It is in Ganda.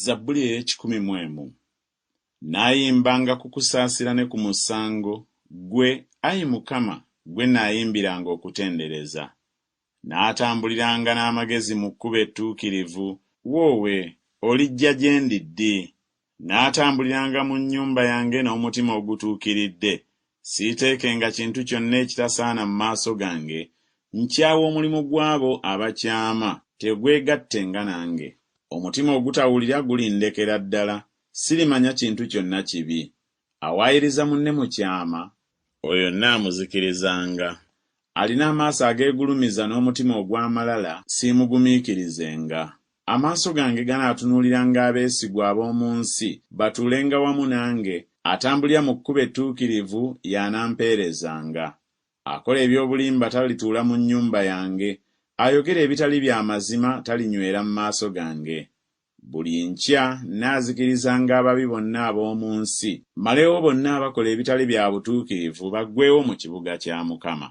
Zabbuli ey'ekikumi mu emu. Nnaayimbanga ku kusaasira ne ku musango, ggwe, ayi Mukama, ggwe nnaayimbiranga okutendereza. Nnaatambuliranga n'amagezi mu kkubo ettuukirivu, woowe, olijja gye ndi ddi? Nnaatambuliranga mu nnyumba yange n'omutima ogutuukiridde, siiteekenga kintu kyonna ekitasaana mu maaso gange, nkyawa omulimu gw'abo abakyama, tegwegattenga nange. Omutima ogutawulira gulindekera ddala, sirimanya kintu kyonna kibi. Awaayiriza munne mu kyama, oyo nnaamuzikirizanga. Alina amaaso ageegulumiza n'omutima ogw'amalala siimugumiikirizenga. Amaaso gange ganaatunuuliranga abeesigwa ab'omu nsi, batuulenga wamu nange, atambulira mu kkubo ettuukirivu y'anampeerezanga. Akola eby'obulimba talituula mu nnyumba yange, ayogera ebitali bya mazima talinywera mu maaso gange. Buli nkya nnaazikirizanga ababi bonna ab'omu nsi, mmalewo bonna abakola ebitali bya butuukirivu baggweewo mu kibuga kya Mukama.